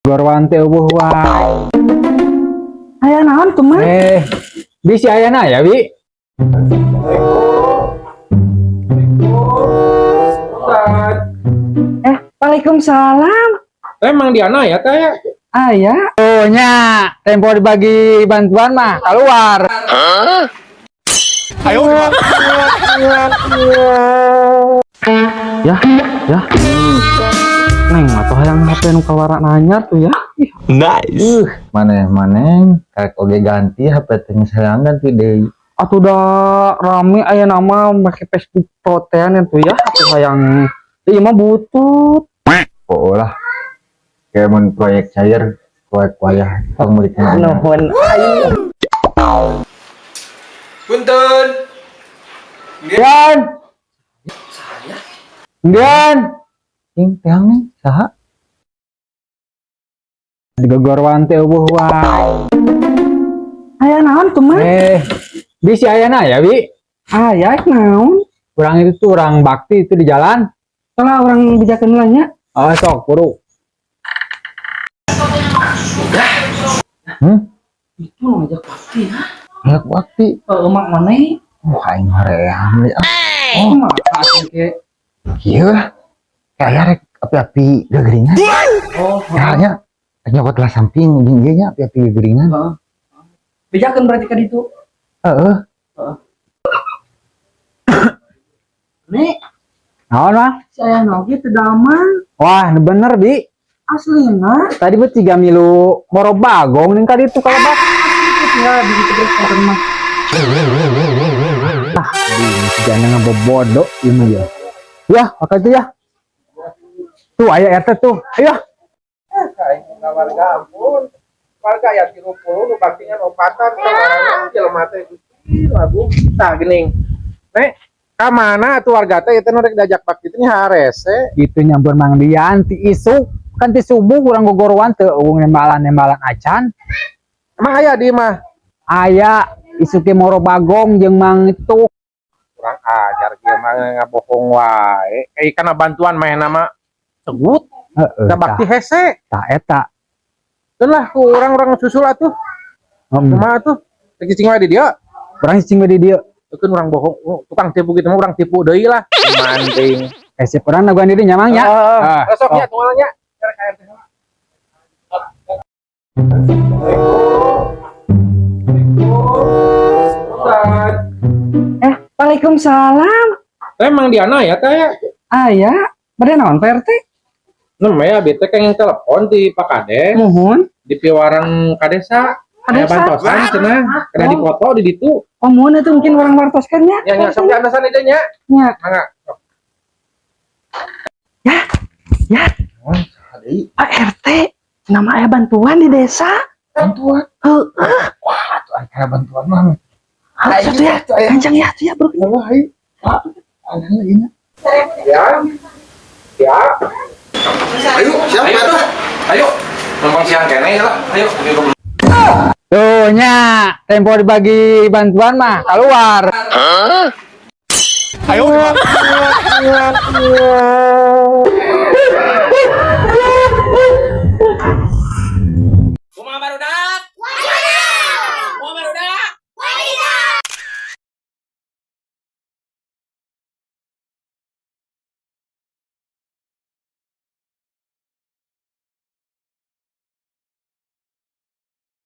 Gorowan teh euweuh wae. Aya naon tuh mah? Eh, bisi ayana ya, Bi? Eh, waalaikumsalam. Emang Diana ya teh? Aya. Oh nya, tempo dibagi bantuan mah keluar. Ya, ya. Neng mah tuh hayang HP nu kawarana anyar tuh ya. Ih, Nice. Maneh maneng karek oge ganti HP teh geus hayang ganti deui. Atuh da rame aya nama make Facebook protean itu ya. Atuh hayang ieu mah butut. Oh lah. Kayak mun proyek cair proyek wayah tong meuli kana. Nuhun. Punten. Dian. Dian. Ing teang nih saha? Digogorwan teh euweuh wae. Aya naon tuh mah? Eh, bisi ayana ya, Bi? Aya naon? Urang itu tuh orang bakti itu di jalan. Kalau orang bijakeun lah nya. Oh, sok buru. Hmm? Itu nu ngajak bakti ya. Ngajak bakti. Heeh, mak maneh. Wah, aing hoream deui ah. Oh, mah ke. Kieu lah. Kayak rek api-api gegeringan. Oh, Kayaknya rek nyokot lah samping jeung ieu nya api-api gegeringan. heeh. Bejakeun berarti ka ditu. Heeh. Nek, Naon mah? si aya oge teu damang. Wah, bener, Bi. Aslina. Tadi bu tiga milu moro bagong ning kali itu kalau bak. Ya, di situ terus konten mah. Ah, di jangan ngebobodo ieu mah ya. Ya, maka itu ya. Tuh aya RT tuh. Ayo. Aing warga ampun. Warga ya 30 nu baktinya opatan sabarana jelema teh Gusti lagu tah geuning. Nek, ka mana atuh warga teh ieu teh nu rek diajak bakti teh nya harese. Itu nyampur Mang Dian ti isuk kan ti subuh urang gogorowan teu euweuh nembalan-nembalan acan. Emang aya di mah? Aya isuk ge moro bagong jeung Mang itu. Kurang ajar kieu mah ngabohong wae. Eh kana bantuan mah nama segut, Heeh. da bakti hese. Tah eta. Keun lah ku urang-urang susul atuh. Kumaha atuh? Rek cicing wae di dieu. Urang cicing we di dieu. Keun urang bohong, oh, tukang tipu gitu mah urang tipu deui lah. Manting. Eh sip urang naguan diri nya Mang nya. Heeh. Ah, Sok nya tunggal nya. Eh, waalaikumsalam. Emang Diana ya teh? Aya, bade naon Pak RT? Nem ya bete kenging telepon di Pak Kades Muhun. di piwarang kadesa. Aya Kadesa? bantosan cenah, kena Oh. dipoto di ditu. Oh, muhun itu mungkin orang wartoskan nya. Nya nya sok diantosan ieu nya. Nya. Mangga. Ya, ya, Naon saha deui? Pak RT, nama aya bantuan di desa. Bantuan. Heeh. Wah, atuh aing kana bantuan mah. Harus atuh ya, kencang ya tuh ya, bro. Wah, aing. Wah, aneh lagi nya. Ya. Ya. Ayo, siap Ayo Pak. tuh. Ayo. Numpang siang kene lah. Ayo. Tuh nya, tempo dibagi bantuan mah keluar. Ayo.